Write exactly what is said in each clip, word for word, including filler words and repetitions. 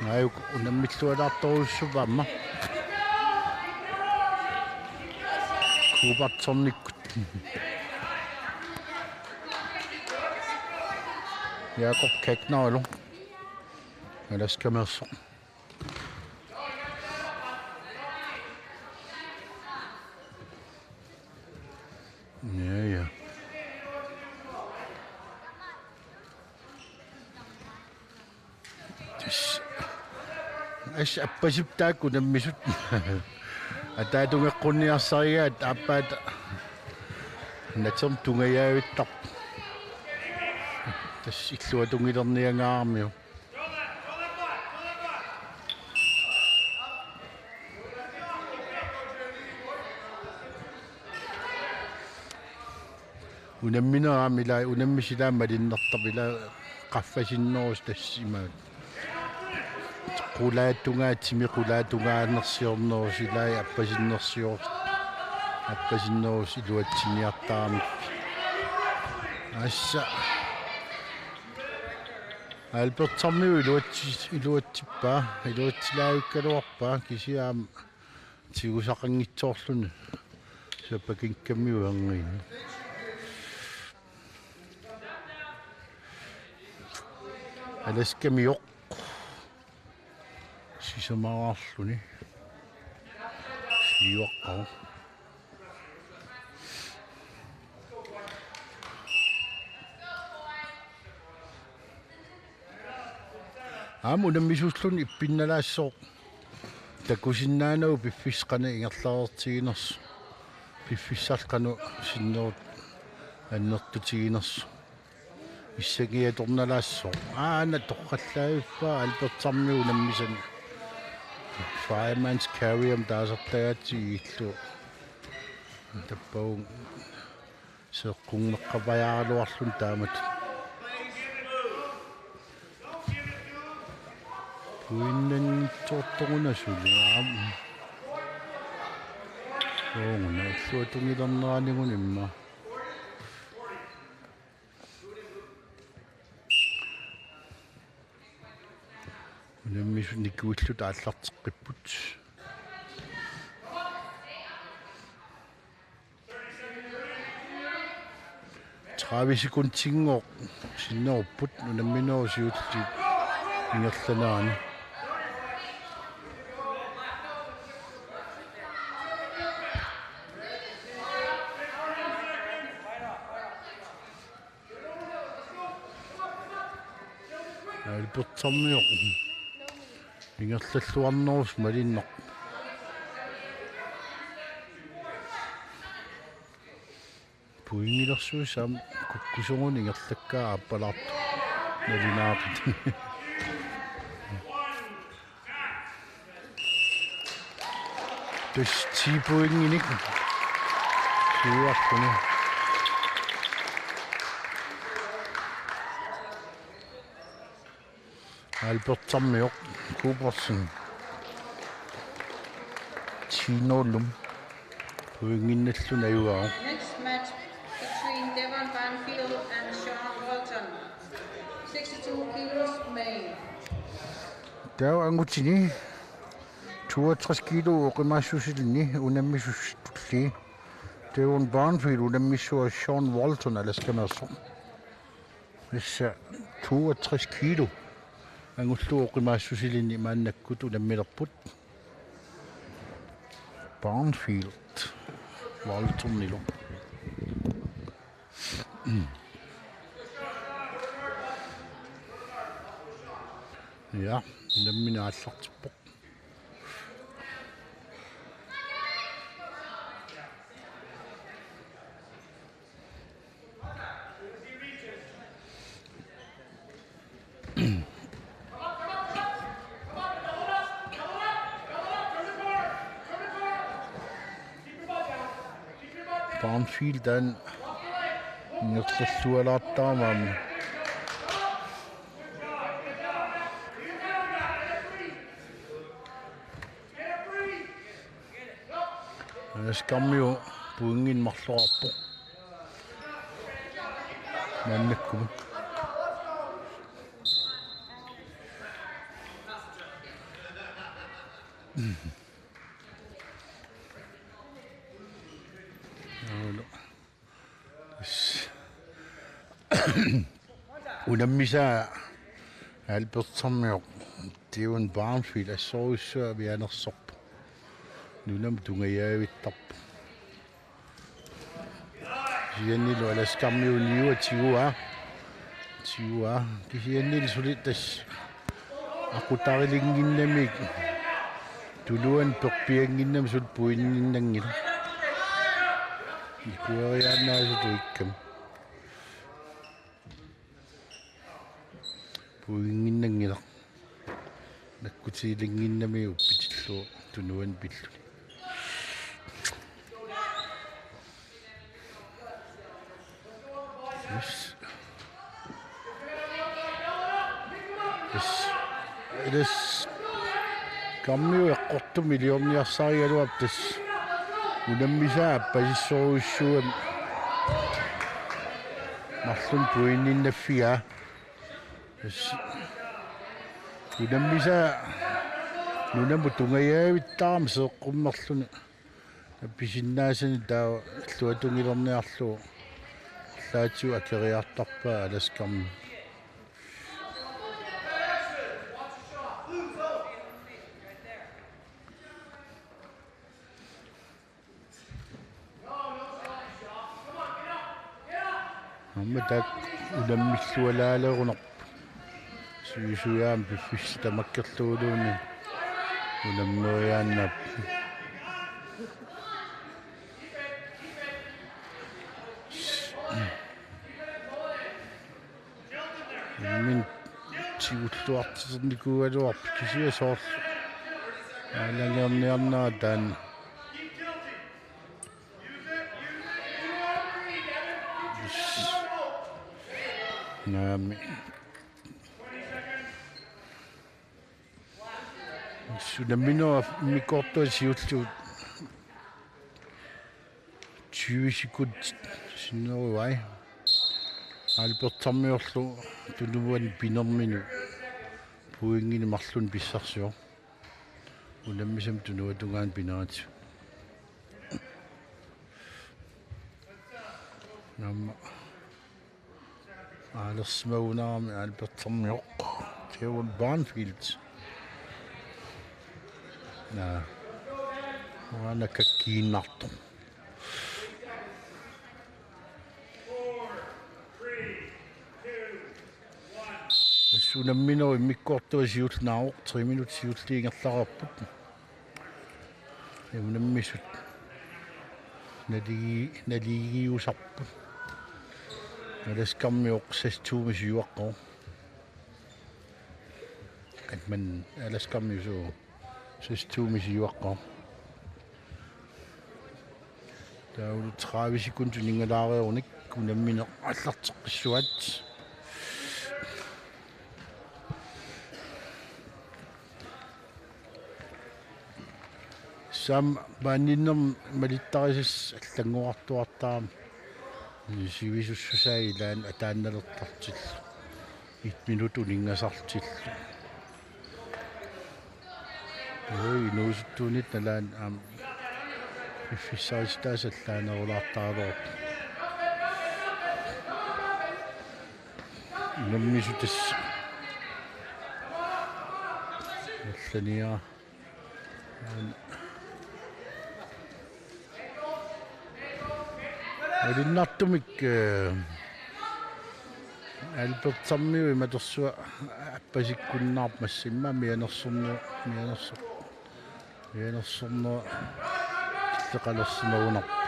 Aajuku unammillualaartorujussuuvoq aamma. Kuupartornikkut. Jakob Keknalo. Alaskameersoq. Ja, ja. Tassa. As appasip taakku unammisut. Ataatungeqqunniarsarigaat aappaata. Naterm tungajaavittarpoq. Tassa illuatungiliorniangaarmiu. Unammineq aamma ilaa, unammisut ilaa malinnertarput ilaa qaffasinnerusut tassa imaat. Qulaatungaa timi qulaatungaanersiornerusut ilaa appasinnersior-, appasinnerusut iluatsiniartaramik. Assa. Albertarmiu iluatsi-, iluatsippaa, iluatsilaavikkaluarpaa kisianni aamma tigusaqanngitsoorluni. Sapakinkkamiu angiin. Alaskamiuk. Sisamaraarluni. Siuaqqaru. Aamma unammisuulluni ippinnalaassooq. Takusinnaanagu piffissaq qanoq ingerlareertiginersoq. Piffissaq qanoq sinnerut annertutiginersoq. Issagiatornalaassooq. Aana torrallaavippa Albertarmiu unammisani. Fireman's carry-mik taasartagaatsigillu. Tappavunga seeqqunneqqapajaaraluarluni taamatut. Puinnanngitsoortoruna suli aamma. Sooruna illuatungilerneranigu immaqa. Unammisut nikuilluta aallarteqqipput. Tredive sekundinngooq sinnerupput unamminerup siulliup ingerlanerani. Albertarmiut ingerlalluarnerusut malinneq. Pointilersuussaq aamma kukkusunnguni ingerlakkaa aappalaartoq. Nalunaaqutaq. Tassa ti pointinik. Siuarpuni. Albertarmiut Coopersen. Tinollum. Pointinnallu najugaqaaq. Next match between Devon Banfield and Sean Walton. Sixty-two kilos, male. Taava angutini toogtres kilo oqimaassusilinni unammisut tulliit. Devon Banfield unammissuaq Sean Walton Alaskameersoq. Tassa toogtres kilo. Angullugu oqimaassusilinni maannakkut unammilerput. Banfield. Waltonilu. Ja, unammineq aallartippoq. Banfield taanna ingerlallualaartarami. Askarmiu pointinik marloraarpoq. Maannakkut. Aulu. Yes. Unammisaa Albertermioq Dion Barnfield assorujussuaq mianersorpoq. Nunamut tungajaavittarpoq. Kisiannilu Alaskarmiut niua tiguaa. Tiguaa. Kisiannilu suli tassa aqutarilinginnamik tunuani perpiannginnami suli puinninnanngilaq. Nikueriaannaasutut ikkami. Puinnginnanngilaq. Nakkutiilinnginnami uppitillugu tunuani pilluni. Yes. Yes. Yes. Karmiu eqqortumik iliorniarsarigaluarpoq tassa. Unammisaa appasissorujussuugami. Marlunnik puinninnaffigaa. Yes. Unammisaa nunamut tungajaavittarami seeqqummerluni. Pisinnaasanik taava illuatungiliorniarlugu arlaatigut akeriartarpaa Alaskarmiut. Aamma taakku unammillualaalerunarput. Sivisujaamik piffissaq tamakkerluguluunniit unammeriaannaapput. Imminut tigulluartiternikuugaluarput kisianni soorlu aalajangerniarnera taanna. Naamik. Unamminerup immikkoortuata siulliup tyve sekundit sinnerivai. Albertermiorlu tunuani pinerminut puinngineq marlunnik pissarsivoq. Unammisamik tunuatungaani pineratigut. Aamma aalersimagunarami Albertermioq. Dion Barnfield. Naa. Uanga kakkiinnartoq. Tassa unamminerup immikkoortuata siulleq naavoq, tre minutsit siulliit ingerlareerput. Unammisut naligi-, naligiusarput. Alaskarmiut seks to-mik siuaqqavoq. At man Alaskarmiut suu seks to-mik siuaqqavoq. Taavalu tredive sekundit ingalaareerunik unammineq aallarteqqissuaat. Saam baaniinnermi malittarisassat allanngorartuartarami. Sivisussusaa ilaanni ataannalertartillugu. Et minut uninngasartillugu. Ui, inuusuttuunit nalaani aamma piffissarititaasa allaanerulaartaraluarpoq. Unammisut tassa. Allaniara. Malunnartumik, eh, Albertermiut imatorsuaq appasikkunnaarput massimma mianersorneq, mianersoq, mianersorneq killeqalersimagunarpoq.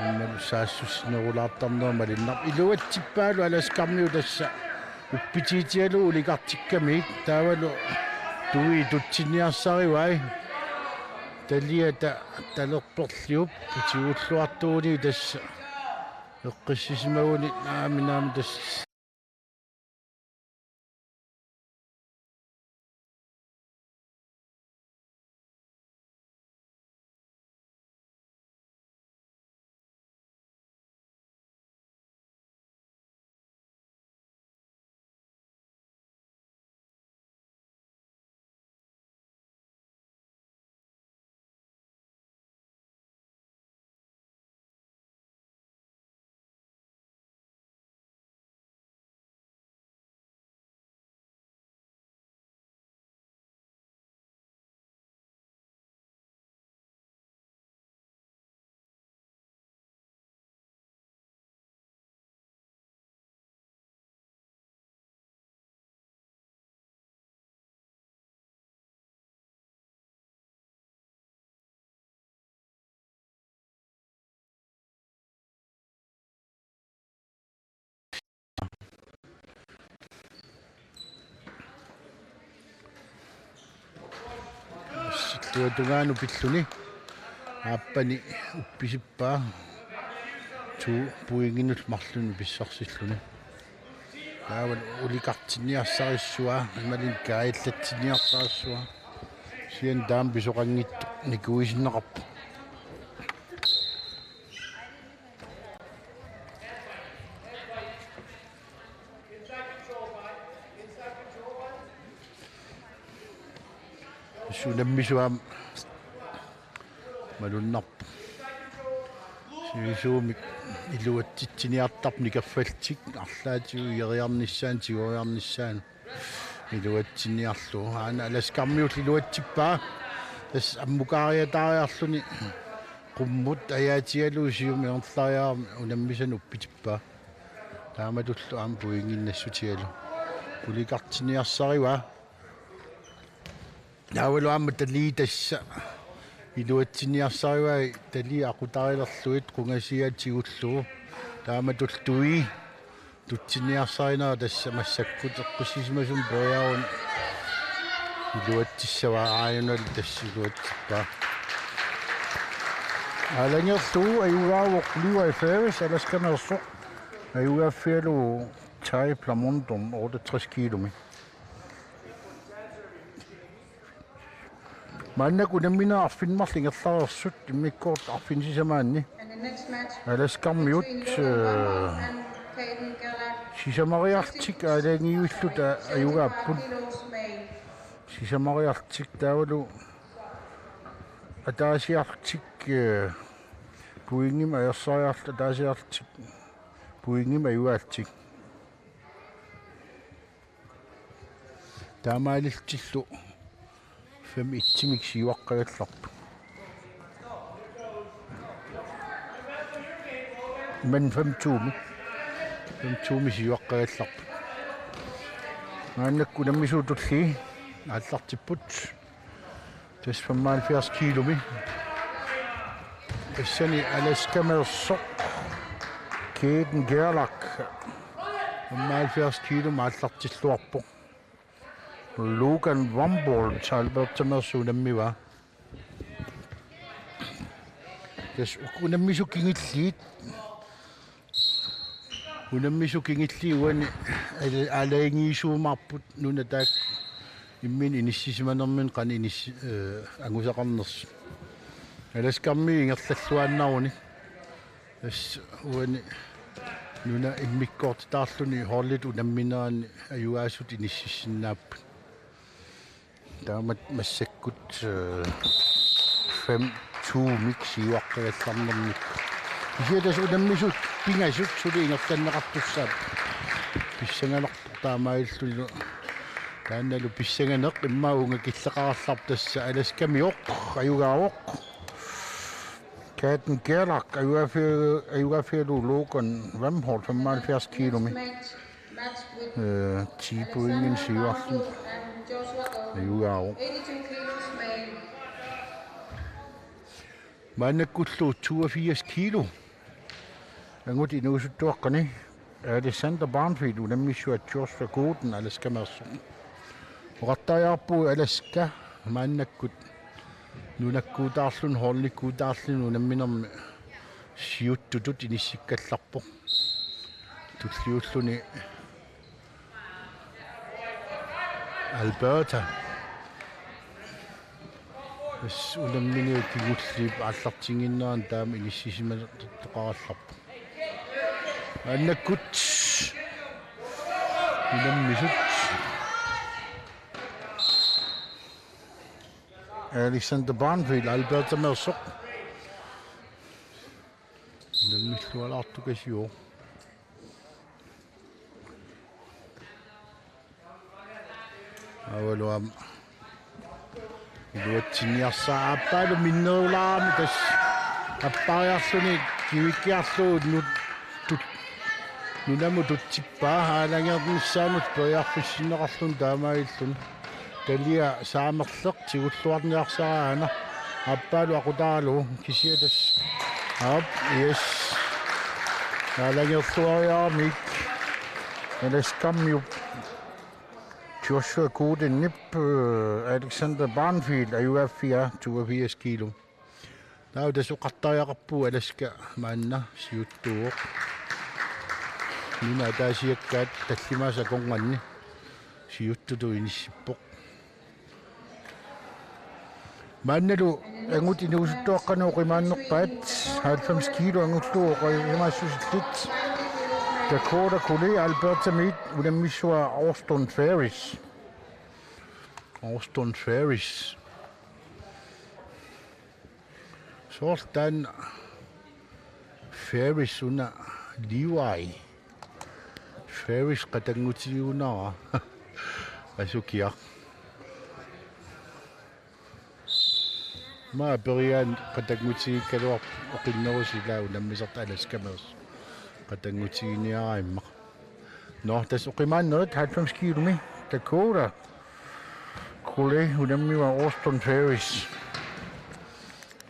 Aammalu saassussinerulaartarneq malunnarpoq. Iluatsippaalu Alaskarmiut tassa uppitiitigalugu ulikartikkamik taavalu tui tutsinniarsarivai. Taliata talerperliup putigulluartuuni tassa eqqissisimaguni naami naami tassa. Tuatungaanut pilluni. Aappani uppisippaa. Two pointinut marlunnik pissarsilluni. Taavalu ulikartinniarsarissua, imaluunniit kaajallatsinniarsarissua. Kisianni taama pisoqanngitsoq nikuisinneqarpoq. Unammisut aamma malunnarpoq. Sivisuumik iluatsitsiniartarput nikaffaltik arlaatigut igeriarnissaannik tigoriarnissaanut iluatsinniarlugu. Aana Alaskarmiut iluatsippaa. Tassa ammukaariataariarluni qummut ajaatigalugu siumut ingerlariarami unammisanut uppitippaa. Taamatullu aamma pointinnassutsialu. Ulikartinniarsarivaa. Taavalu aamma talii tassa iluatsinniarsarivai, talii aqutarilerlugit qungasiat tigullugu. Taamatullu tui tutsinniarsarinera tassa massakkut eqqissisimasumik periaruni iluatsissavaa, aajuna tassa iluatsippaa. Aalajangerlugu ajugaavoq Levi Ferris, Alaskameersoq, ajugaaffigalugu Tai Plamondon, otteogtres kiilumi. Maannakkut unamminerit arfineq-marluk ingerlareersut immikkoortut arfineq-sisamaanni. Alaskarmiut, øh, sisamariarlutik aalajangiivilluta ajugaapput. Sisamariarlutik taavalu ataasiarlutik, øh, pointimik ajorsariarlutik, ataasiarlutik pointimik ajugaallutik. Taamaalillutillu fem et-imik siuaqqagallarput. Men fem to-mik. Fem to-mik siuaqqagallarput. Maannakkut unammisut tulliit aallartipput. Tassa femoghalvfjerds kiilumi. Tassani Alaskameersoq Kaden Gerlach femoghalvfjerds kiilumi aallartilluarpoq. Logan Rumbold Albertameersoq unammivaa. Tassa unammisut kingulliit. Unammisut kingulliit uani aala-, aalajangiisuumaarput nuna taakku imminut inissisimanerminni qanoq inissi-, øh, angusaqarnersut. Alaskarmiut ingerlalluaannaruni. Tassa uani nuna immikkoortitaarluni holdit unammineranni ajugaasut inississinnaapput. Taamatut massakkut, øh, fem to-mik siuaqqagallarnermik. Kisianni tassa unammisut pingasut suli ingerlanneqartussaapput. Pissanganarpoq taamaalillunilu. Taannalu pissanganeq immaqa uunga killeqarallarpoq, tassa Alaskamioq ajugaavoq. Kaden Gerlach ajugaaffi-, ajugaaffigalugu Logan Rumbold femoghalvfjerds kiilumi. Øh, ti pointinik siuarluni ajugaavoq. Maannakkullu toogfirs kiilo. Angut inuusuttuaqqani Alexander Barnfield unammissuat Joshua Gooden Alaskameersoq. Oqartariaqarpugut Alaska maannakkut nunakkuutaarluni, holdikkuutaarluni unamminermi siuttutut inissikkallarpoq. Tulliulluni Alberta. Tassa unamminerup kingulliup aallartinnginnerani taama inissisimalertoqarallarpoq. Maannakkut unammisut. Alexander Barnfield, Albertameersoq. Unammillualaartukasiuvoq. Aavalu aamma iluatsinniarsaat aappaalu minnerulaarami tassa appariarluni kivikkiarlugu nut-, tut-, nunamut tutsippaa, aalajangernissaanut periarfissinneqarluni taamaalilluni. Talia saamerleq tigulluarniarsaraa aana. Aappaalu aqutaralugu kisianni tassa. Aap, yes. Aalajangerluariaramik. Alaskarmiut. Joshua Goodenip, øh, Alexander Barnfield ajugaaffigaa toogfirs kilo. Taava tassa oqartariaqarpugut Alaska maanna siuttuuvoq. Nunat ataasiakkaat tallimaasa akornanni siuttutut inissippoq. Maannalu angut inuusuttuaqqanut oqimaannerpaat, halvfems kilo angullugu oqimaassusillit. Dakota Kuli Albertamiit unammissavaa Austin Ferris. Austin Ferris. Soorlu taanna Ferris una Levi. Ferris qatanngutigiunnaraa. Asukiaq. Aamma periaanni qatanngutigiikkaluarpoq oqinnerusut ilaa unammisartut Alaskameersut. Qatanngutiginiaraat immaqa. Nå, tassa oqimaannerit halvfems kilomi Dakota Kuli unammivaa Austin Ferris.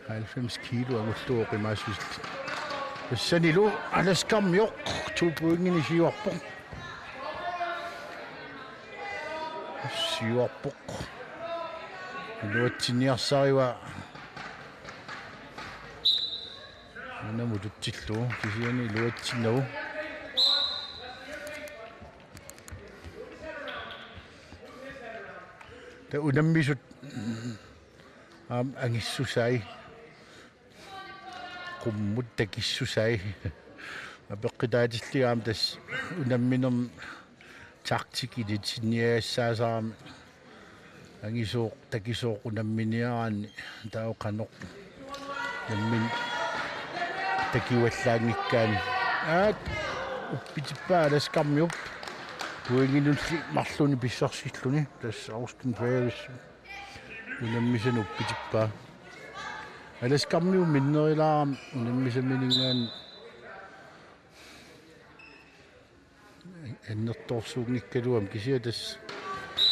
Halvfems kilo angullugu oqimaassusillit. Tassanilu Alaskarmioq to pointinik siuarpoq. Siuarpoq. Iluatsinniarsarivaa. Una mututsillu kisianni iluatsinnagu. Taava unammisut aamma angissusai. Qummut takissusai. Apeqqutaatillugu aamma tassa unamminermi taktik ilitsinniagassaasarami. Angisooq, takisooq unamminiaraanni taava qanoq nammineq takivallaanngikkaanni. Aat, uppitippaa Alaskarmiut. Pointinulli marlunnik pissarsilluni. Tassa Austin Ferris unammisanut uppitippaa. Alaskarmiut minnerulaarami unammisamininngaanniit annertoorsuunngikkaluamik kisianni tassa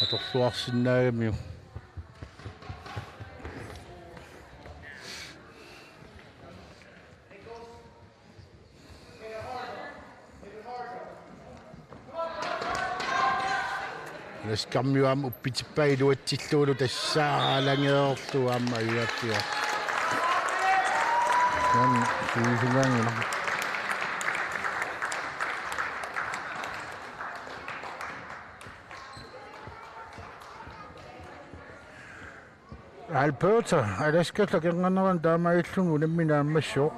atorluarsinnaagamiuk. Alaskarmiut aamma uppitippaa iluatsillugulu tassa aalageerlugu aamma ajugaaffigaa. Taanna suisugaanngilaq. Alberta, Alaska takenganeran taamaalilluni unammineq naammassivoq.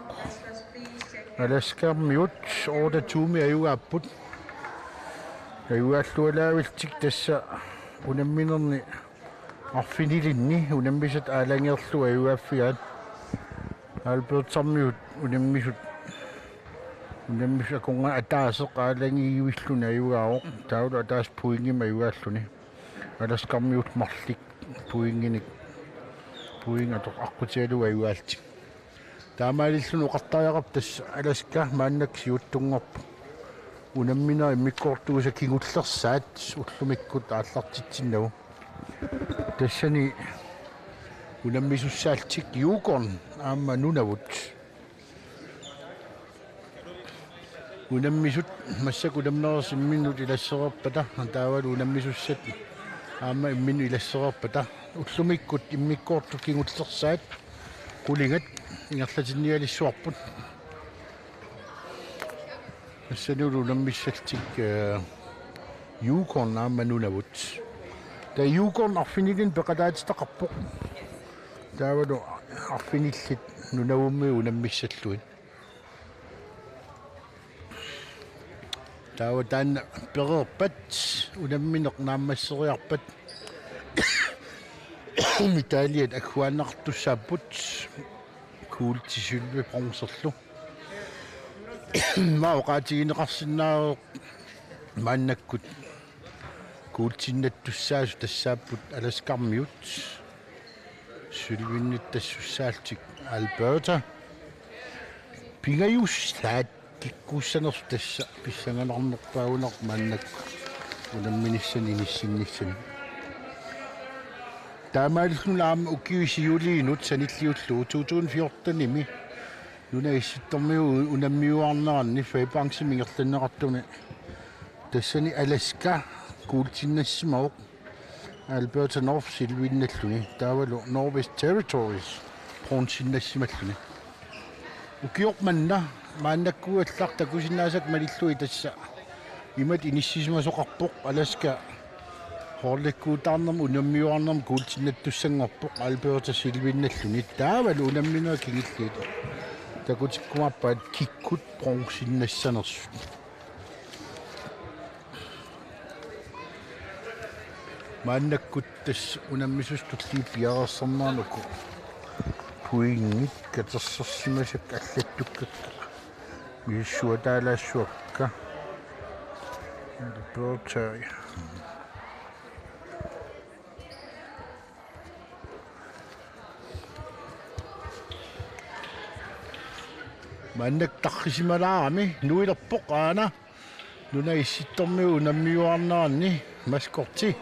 Alaskarmiut otte to-mi ajugaapput. Ajugaallualaavillutik tassa unamminerni arfinilinni unammisat aalageerlugu ajugaaffigaat. Albertarmiut unammisut unammisut akornanni ataaseq aalagivilluni ajugaavoq. Taavalu ataaseq pointimik ajugaalluni. Alaskarmiut marluk pointinik. Pointit atoq aqqutigalugu ajugaallutik. Taamaalilluni oqartariaqarpoq tassa Alaska maannakkut siuttunngorpoq. Unamminerit immikkoortuisa kingullersaat ullumikkut aallartitsinnagu. Tassani unammisussaallutik Yukon aamma Nunavut. Unammisut massakkut unamminerit imminnut ilassereerpata, taavalu unammisussat aamma imminnut ilassereerpata, ullumikkut immikkoortut kingullersaat qulingat ingerlatinnialissavarput. Tassanilu unammissallutik, eh, Yukon aamma Nunavut. Taava Yukon arfinilinnik peqataatitaqarpoq. Taavalu arfinillit Nunavummiut unammissallugit. Taava taanna pereerpat unammineq naammasseriarpat medaljat agguaannartussaapput, kuulti, sølvi, bronzerlu. Aamma oqaatigineqarsinnaavoq maannakkut kuultinnattussaasut tassaapput Alaskarmiut. Sølvinnittassaallutik Alberta. Pingajussat kikkuussanersut tassa pissanganarnerpaagunarpoq maannakkut unamminissanik inissinnissami. Taamaalilluni aamma ukiut siuliinut sanilliullugu to tusind fjortenimi Nunap Issittormiut unammiuarneranni Fairbanksimi ingerlanneqartuni tassani Alaska kuultinnassimavoq. Alberta North silviinnarluni, taavalu Northwest Territories bronzeinnassimallugu. Ukioq manna maannakkuullaq takusinnaasakka malillugit tassa imatut inissisimasoqarpoq, Alaska holdikkuutaarnermut unammiuaarnermut kuultinnattussanngorpoq Alberta silviinnarluni, taavalu unamminerit kingulliit takutikkumaarpaat kikkut bronzeinnassanersut. Maannakkut tassa unammisussat tulliit piareersarneranni uku pointit katersorsimasakka allattukkakka misissuataalaassuakka. Alberta. Maannakkut tarrisimalaarami nuilerpoq aana nunap issittormiut unammiuaarneranni, maskorti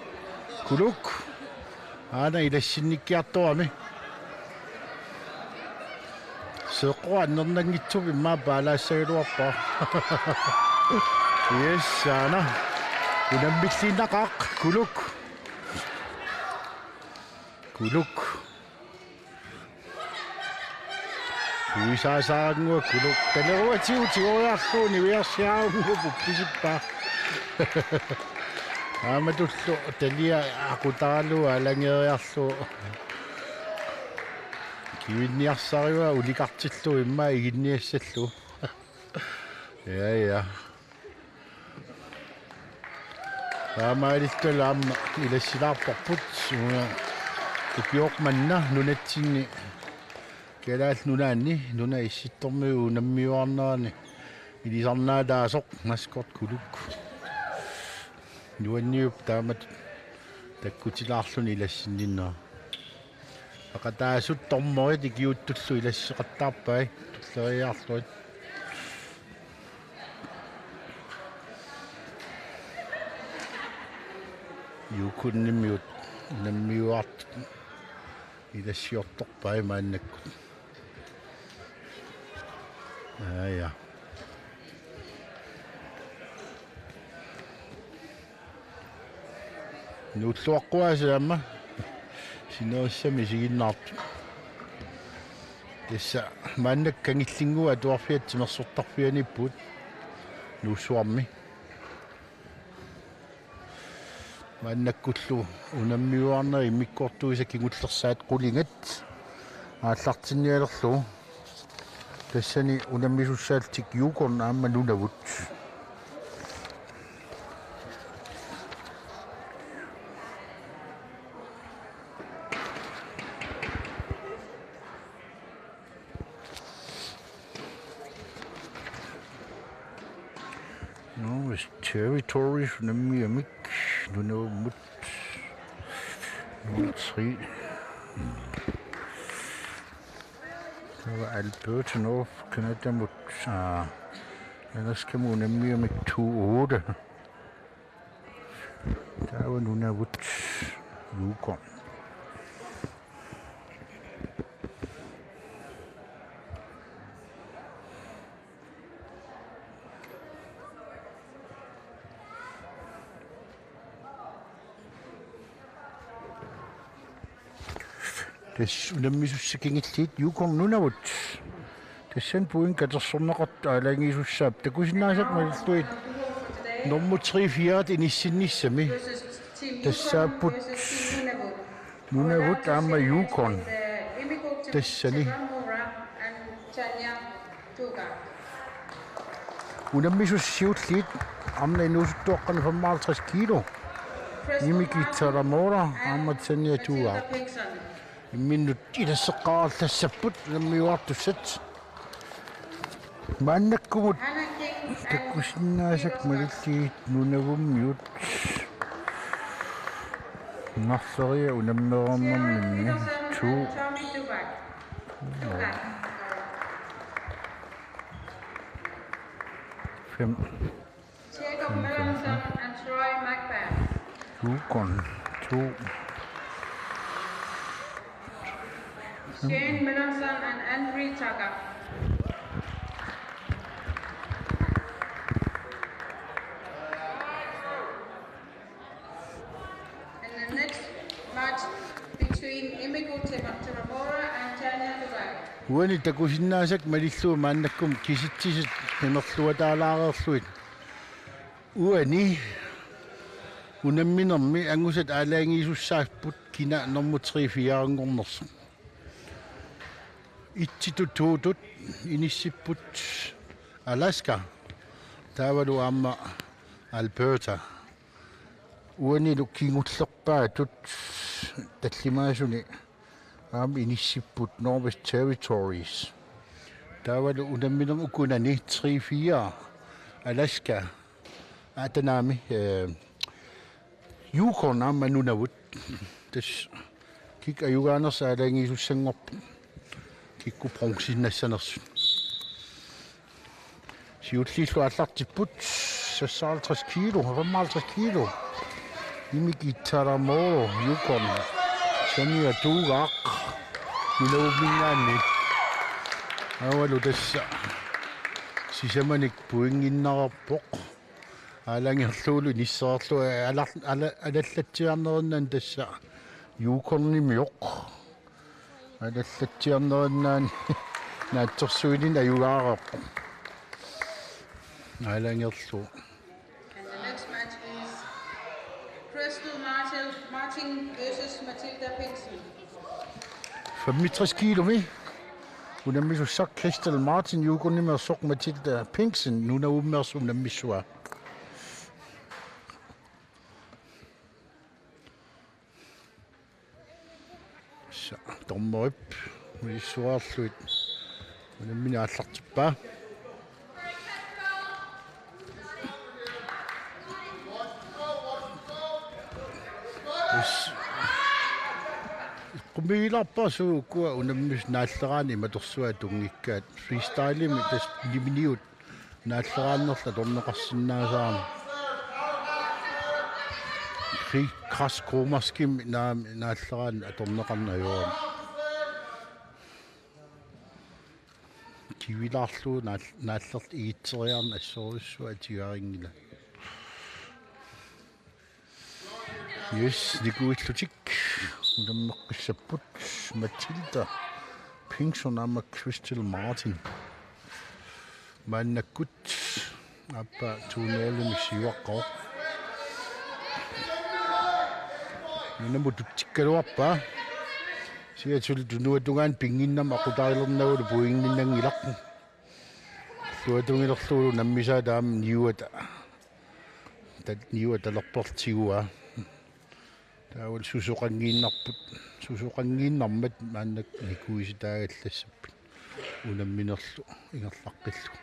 Kuluk aana ilassinnikkiartorami. Seeqqoq annernanngitsup immaqa paalaassagaluarpara. Yes, aana unammilliinnaqaaq Kuluk. Kuluk. Uisaasaarannguaq Kuluk. Taleruatigut tigoriarlugu niviarsiarannguup uppisippaa. Aammatullu talia aqutaralugu alanngeriarlugu. Kivinniarsarivaa ulikartillugu immaqa iginniassallugu. Ja, ja. Taamaalilluta aamma ilassilaarparput, una ukioq manna nunatsinni Kalaallit Nunaanni nunap issittormiut unammiuaarnerani ilisarnaataasoq maskot Kuluk. Nuanniup taamatut takkutilaarluni ilassinninnera. Peqataasut dommerit ikiuuttullu ilasseqattaarpai tulleriiaarlugit. Yukonimiut unammiuaartut ilassiortorpai maannakkut. Aa, ja. Nuulluaqquaasiamma sinerissami isiginnaartut. Tassa maannakkut kangillinnguaq atuarfiata timersortarfianiippugut Nuussuarmi. Maannakkullu unammiuaarnerit immikkoortuisa kingullersaat qulingat aallartinnialerlugu. Tassani unammisussaallutik Yukon aamma Nunavut. Northwest Territories unammiumik Nunavumut nul tre. Taava Alberta North Canadamut, aa, Alaskamut unammiumik to otte. Taava Nunavut Yukon. Tassa unammisussat kingulliit Yukon Nunavut. Tassani point katersorneqartut aalajangiisussaapput. Takusinnaasakka malillugit nummer tre fire inissinnissami. Tassaapput Nunavut aamma Yukon. Tassani. Unammisussat siulliit arnat inuusuttuaqqani femoghalvtreds kilo. Jimmy Kitamura aamma Tanya Tugaaq. Imminnut ilasseqqaarallassapput unammiuaartussat. Maannakkumut takusinnaasakka malillugit Nunavummiut. Narleriat unammereernerminni to. Fem. Jacob Melanson and Troy McBath. Yukon, to. Shane Melanson and Andrew Tucker. And the next Uani takusinnaasakka malillugu maannakkut kisitsisut qimerluataalaareerlugit. Uani unamminermi angusat aalajangiisussaapput kina nummer tre fire-nngornersoq. Itsitut tuutut inissipput Alaska. Taavalu aamma Alberta. Uanilu kingullerpaatut tallimaasuni aamma inissipput Northwest Territories. Taavalu unamminermi ukunani tre fire Alaska. Atanaami, eh, Yukon aamma Nunavut. Tassa kikkut ajugaanersut aalajangiisussanngorput. Kikkut bronzit nassanersut. Siulliullu aallartipput seksoghalvtreds kilo, femoghalvtreds kilo. Imik Itaramoro, Yukon. Sania Tuugaaq. Nunavumminngaanniit. Aavalu tassa sisamanik pointinnarpoq. Aalajangerlugulu inissereerlugu, eh, alar-, ala-, alallatsiarnerinnani tassa Yukonimioq. Alallatsiarnerinnani naatsorsuinini ajugaareerpoq. Aalajangerlugu. And the next match is Crystal Martin, Martin versus Matilda Pinson. Femogtres kilometer. Unammisussaq Crystal Martin, Yukonimioq, Matilda Pinson Nunavummiorsuaq unammissuaa. Sa, dommerip unissuarlugit unammineq aallartippaa. Yes. Eqqumiigilaarpara suut ukua unammisut naalleraanni imatorsuaq tunngikkaat. Freestylemi tassa niminiut naalleraannerlu atorneqarsinnaasarami. Kri-, Kras Kromaskimi naami naalleraanni atorneqarneq ajorami. Kivilaarlugu naal-, naallertut igitseriarneq assorujussuaq tigaarinngilaq. Yes, nikuillutik unammeqqissapput Matilda Pinson aamma Crystal Martin. Maannakkut aappaa to nul-imik siuaqqavoq. Nunamut tutsikkaluarpaa. Siatsul tunuatungaani pinnginnama aqutarilernagulu pointinnanngilaq. Tuatungilerlugu nammisaata aamma niuata. Tat-, niuata talerperlugu tiguaa. Taavalu susoqanngiinnarput, susoqanngiinnarmat maannakkut nikuisitaagallassapput. Unamminerlu ingerlaqqillugu.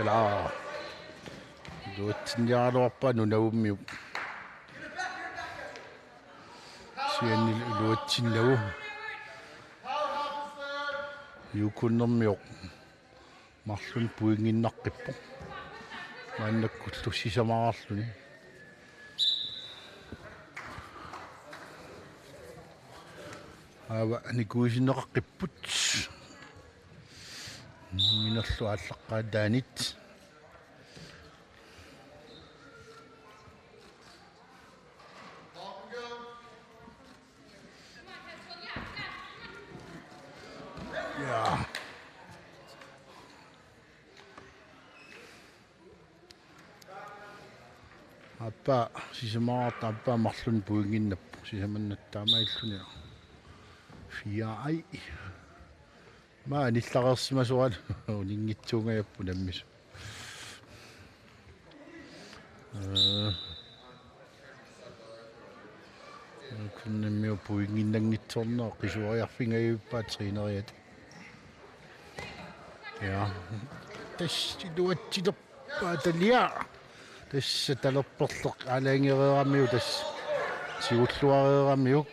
Ilaa. Iluatsinniaraluarpaa Nunavummiut. Kisianni iluatsinnagu. Yukonimioq. Marlunnik pointinnaqqipput. Maannakkullu sisamaraarluni. Aava nikuisinneqaqqipput. Unamminerlu aallaqqaataanit. Ja. Aappaa sisamaraartoq aappaa marlunnik pointinnappoq sisamannatta taamaalilluni. Fire ai. Maa anillareersimasoralu uninngitsuungajappoq unammisut. Ee. Yukonimioq pointinnanngitsoorneq qisuariarfigippaa træneriata. Ja. Tassa iluatsilerpaa taalia. Tassa talerperleq aalajangereeramiuk tassa. Tigulluareeramiuk.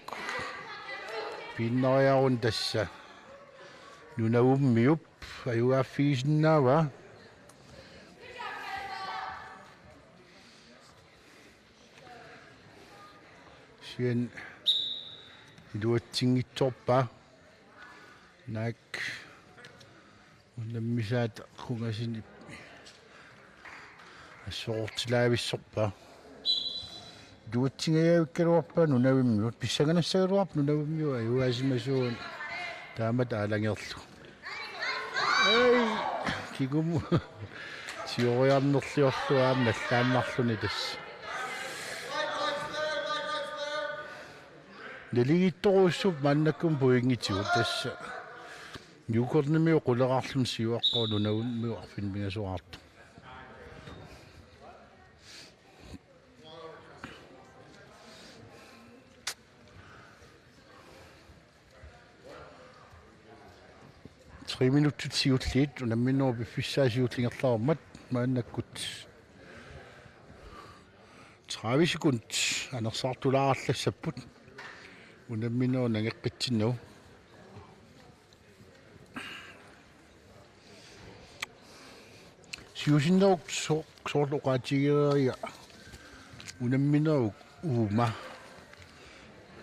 Piinnariaruni tassa. Nunavummiup ajugaaffigisinnaavaa. Ian iluatsinngitsoorpaa. Naak unammisaata qungasinip assorortilaavissorpaa. Iluatsingajavikkaluarpaa Nunavimmiut, pissanganassagaluarpoq Nunavimmiut ajugaasimasut taamatut aalajangerlugu. Ai, kingumut sioriarnerliorlugu aamma nallaannarluni tassa. Naligiittorujussuupput maannakkut pointitsigut tassa. Yukonnimiut quleqarluni siuaqqavoq Nunavimmiut arfineq-pingasoraartoq. Tre minutsit siulliit unamminerup piffissaa siulleq ingerlareermat maannakkut tredive sekund anersaartulaarallassapput unamminerup nangeqqitsinnagu. Siusinnerup so-, soorlu oqaatigereeriga unamminerup uuma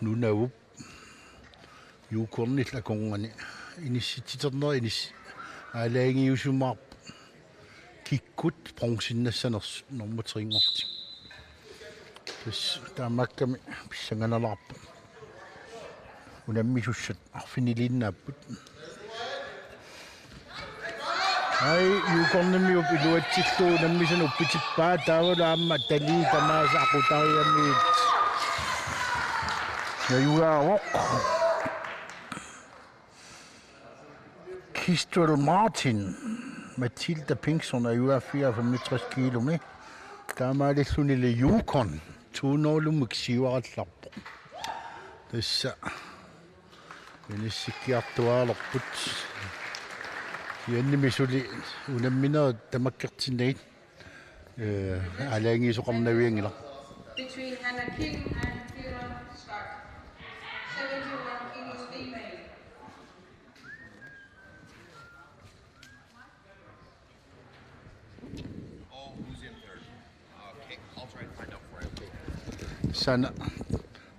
Nunavup Yukonillu akornanni inissitsiternerit inis-, aalajangiussimaarput kikkut bronzinnassanersut nummer tre-nngortik. Tassa taamaakkami pissanganalaarpoq. Unammisussat arfiniliinnaapput. Ai, Yukonimiup iluatsillugu unammisanut uppitippaa, taavalu aamma talii tamaasa aqutariamiit. Ajugaavoq. Kistrel Martin, Matilda Pingston ajugaaffigaa femogtres kiilumi. Taamaalillunilu Yukon to nul-imik siuarallarpoq. Tassa inissikkiartuaalerput. Iannimi suli unamminerit tamakkertinnagit, eh, aalajangiisoqarnavianngilaq. Between Hannah King and Kira Stark. Seventy-one kilos female. Oh, who's in third? Uh, King? I'll try and find out for you. Sana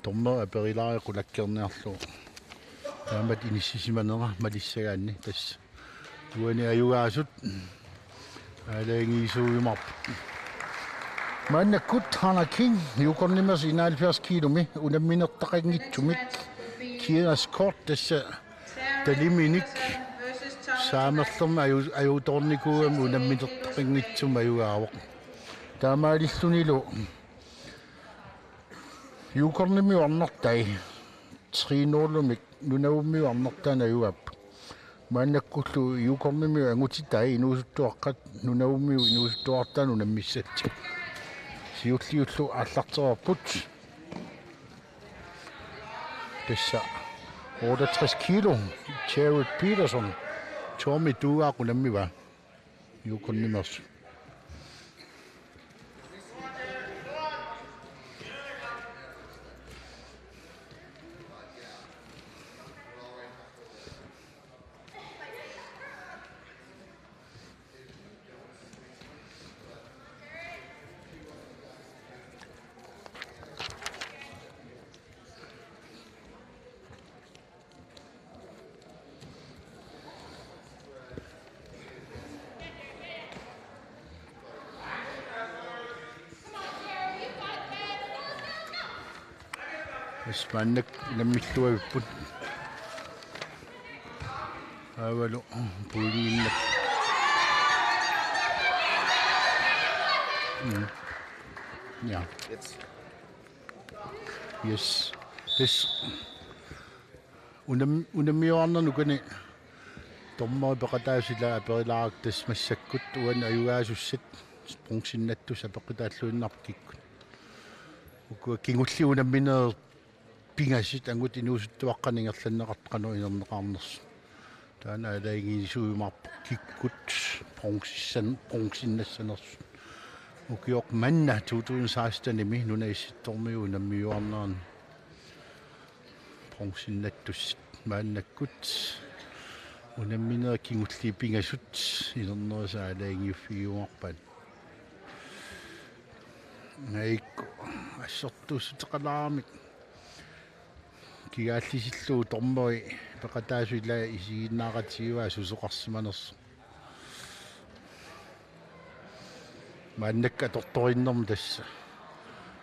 dommeri aperilaariarluni qulakkeerniarlugu. Taamatut inissisimanera malissagaanni tassa. Uani ajugaasut aalajangiisuujumaarput. Maannakkut Hannah King, Yukonimeersoq enoghalvfjerds kiilumi, unamminertaqanngitsumik. Kira Scott tassa taliminik saamerlermi aju-, ajutoornikuugami unamminertaqanngitsumik ajugaavoq. Taamaalillunilu Yukonimiut arnartai tre nul-imik Nunavimmiut arnartaanni ajugaapput. Maannakkullu Yukonimiut angutitai inuusuttuaqqat Nunavimmiut inuusuttuarartaanni unammissapput. Siulliullu aallartereerput. Tassa otteogtres kilo, Jared Peterson, Tommy Dugaaq unammivaa. Yukonimeersoq. Tassa maannakkut unammilluavipput. Taavalu pointinnaq. Mm. Ja. Yes. Tassa unam-, unammiuarnerni ukani dommerit peqataasut ila aperilaarakku tassa massakkut uani ajugaasussat bronzinnattussat apeqqutaalluinnarput kikkut. Ukua kingulliit unamminerit pingasut angut inuusuttuaqqanik ingerlanneqartut qanoq inerneqarnersut. Taanna aalajangiisuujumaarpoq kikkut bronzissan-, bronzinnassanersut. Ukioq manna to tusind seksten-imi nunap issittormiut unammiuarnerani bronzinnattussat maannakkut unamminerit kingulliit pingasut inernerisat aalajangiuffigiumaarpaat. Naakku assortuussuteqalaaramik Kigaallisillugu dommeri peqataasut ila isiginnaaqatigivaa susoqarsimanersoq. Maannakkut atortorinnermi tassa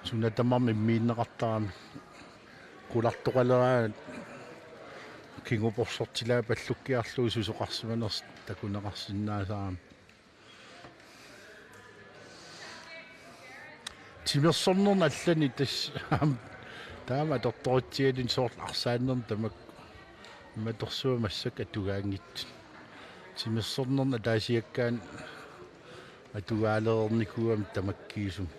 suna tamarmi immiinneqartarami qulartoqaleraangat kinguporsortilaapallukkiarlugu susoqarsimanersoq takuneqarsinnaasarami. Timersornerni allani tassa taama atortoritsialuni soorlu arsaannermi tamakku imatorsuaq massakkut atugaanngitsut. Timersornerni ataasiakkaani atugaalereernikuugami tamakkiisumik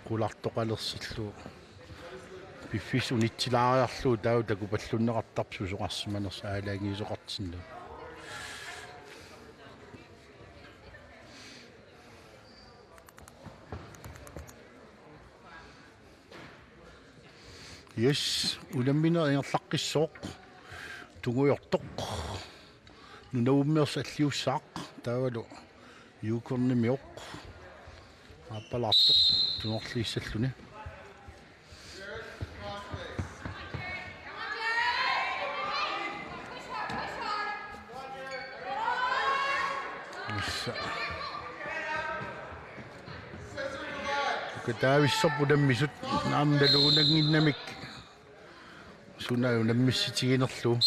qulartoqalersillugu. Piffissaq unitsilaariarlugu taava takupallunneqartarpoq susoqarsimanersoq aalajangiisoqartinnagu. Yes, unammineq ingerlaqqissaaq. Tungujortoq. Nunavummiorsuaq alliussaaq. Taavalu Yukonnimiut. Aappalaartoq. Tunorliissalluni. Ussa. Ukataavissorput unammisut naamnaluunannginnamik. Suna unammissutiginerlugu.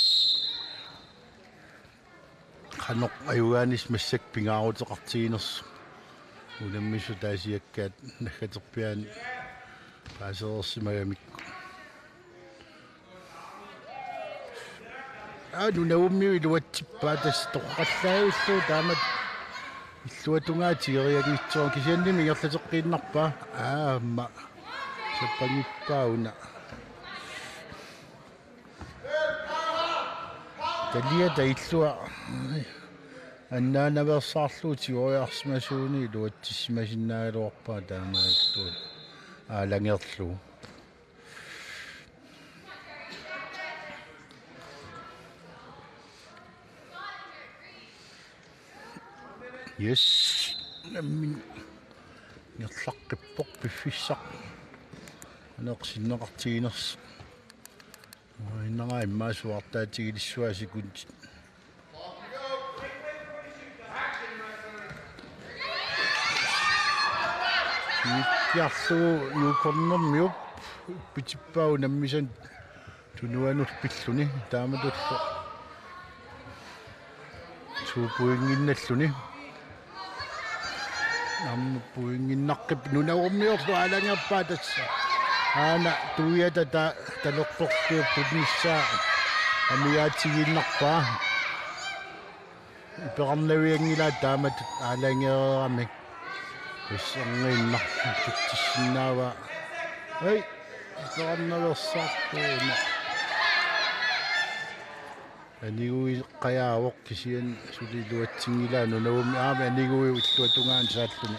Qanoq ajugaanissaq massakkut pingaaruteqartiginersoq. Unammisut ataasiakkaat naggaterpiaani paasereersimagamikku. Aa, Nunavummiut iluatsippaat tassa torrallavillugu taamatut illuatungaa tigerianngitsoq kisiannimi ingerlateqqiinnarpaa. Aamma. Sappangippaa una. Taliata illuat annaanaveersaarlugu tigoriarsimasuunik iluatsissimasinnaagaluarpaa taamaalillugu aalajangerlugu. Yes. Nammineq ingerlaqqippoq piffissaq. Aneq sinneqartiginersoq. Innera immaqa suaartaatigilissuaq sekundit. Kiarlugu Yukonnermiup pitippaa unammisanut tunuanut pilluni taamatullu. Suupuinnginnalluni. Aamma puinnginnaqqippoq Nunavummiorlu aalajangerpaa tassa. Aana tuiata ta-, talertortiup tunnissaa amigaatigiinnarpaa. Iperarnavianngilaat taamatut aalajangereerami. Issangiinnaq tutsissinnaavaa. Hej, iperarnaveersaartuuna. Aniguiqqajaavoq kisianni suli iluatsinngilaa Nunavummi aamma aniguiup illuatungaani saalluni.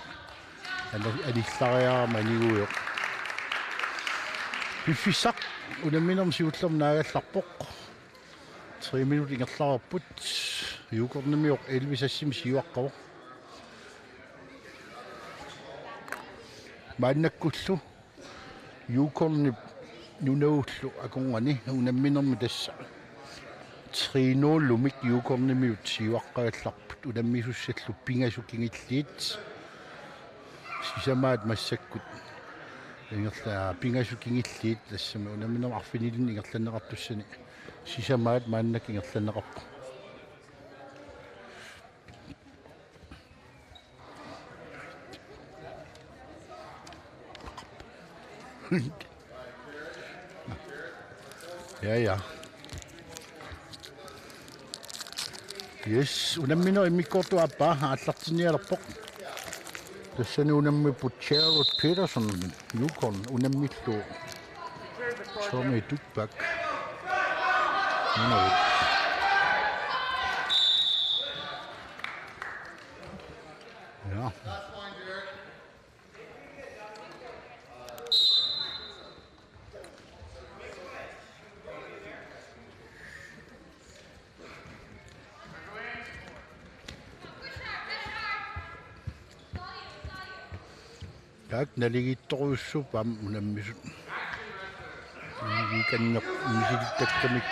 Ana-, anillariarama aniguiup. Piffissaq unamminermi siullermi naagallarpoq. Tre minut ingerlareerput. Yukonnimiut elleve seksimik siuaqqavoq. Maannakkullu Yukonnip Nunavullu akornanni unamminermi tassa tre nul-imik Yukonnimiut siuaqqagallarput unammisussallu pingasut kingulliit. Sisamaat massakkut ingerla-, pingasut kingulliit tassami unamminermi arfinilinnik ingerlanneqartussani sisamaat maannakkut ingerlanneqarpoq. Ja, ja. Yes, unammineq immikkoortup aappaa aallartinnialerpoq. Tassani unammipput Jared Peterson, Yukon, unammillu Tommy Dukbak. Nunavut. Ja. Taakku naligiittorujussuupput aamma unammisut. Iikanneq misilittakkamik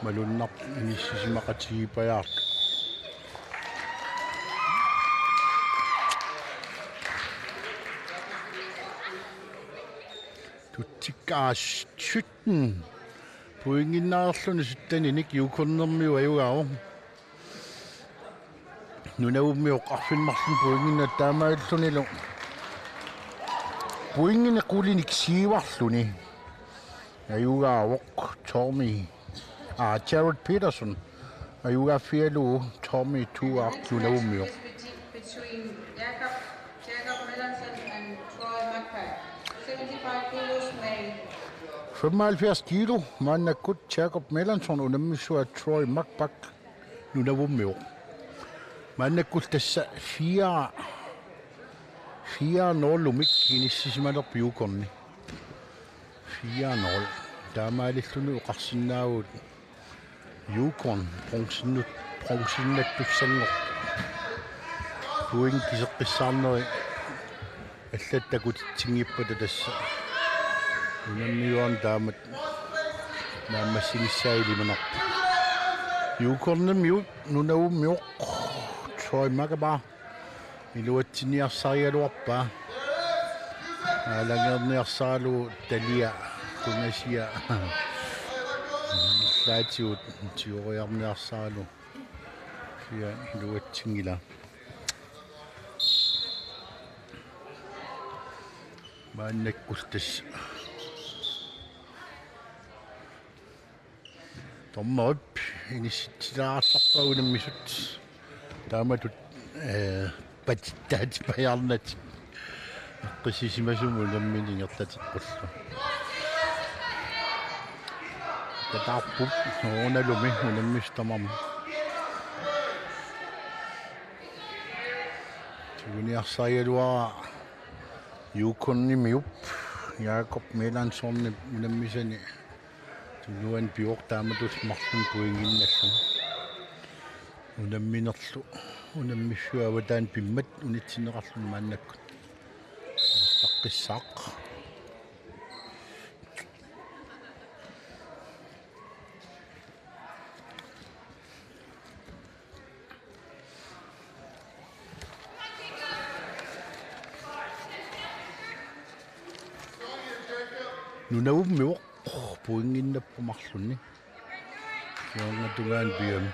malunnarpoq inissisimaqatigiippajaartut. Tutsikka sytten. Pointinnarluni sytteninik Yukonnermiut ajugaavoq. Nunavummiut arfineq-marlunnik pointinnaq taamaalillunilu. Pointinik qulinik siuarluni ajugaavoq Tommy. Aa, Jared Peterson. Ajugaaffigalugu Tommy Tuak Nunavummiut. Femoghalvfjerds kilo maannakkut Jacob Melanson unammissuat Troy Makbak Nunavummiut. Maannakkut tassa fire, fire nul-imik inissisimalerpoq Yukonni. Fire nul. Taamaalilluni oqarsinnaavugut Yukon bronzennut-, bronzennattussanngorpoq. Point kiseqqissaarneri allat takutitsinngippaat tassa. Unammiuaarneq taamatut naammassinissaa ilimanarpoq. Yukonnermiut Nunavummiut Troy Makbak iluatsinniarsarigaluarpaa. Aalangeerniarsaralugu Talia Kunasia. Laatigut tigoriarniarsaralugu. Sia iluatsinngilaq. Maannakkut tassa. Dommerip inissitsilaartarpaa unammisut. Taamatut, eh, patittaatippajaarnatik. Eqqissisimasumik unammineq ingerlateqqullugu. Kataarput soorunalumi unammisut tamarmik. Tiguniarsarigaluarpaa Yukonnermiut Jacob Melansonip unammisani. Tunuani pivoq taamatullu marlunnik pointinnallugu. Unamminerlu, unammissuit avataani pimmat unitsinneqarluni maannakkut. Taqqissaaq. Nunavummiut pointinnarput marlunnik. Kingorna tungaanut pivoq.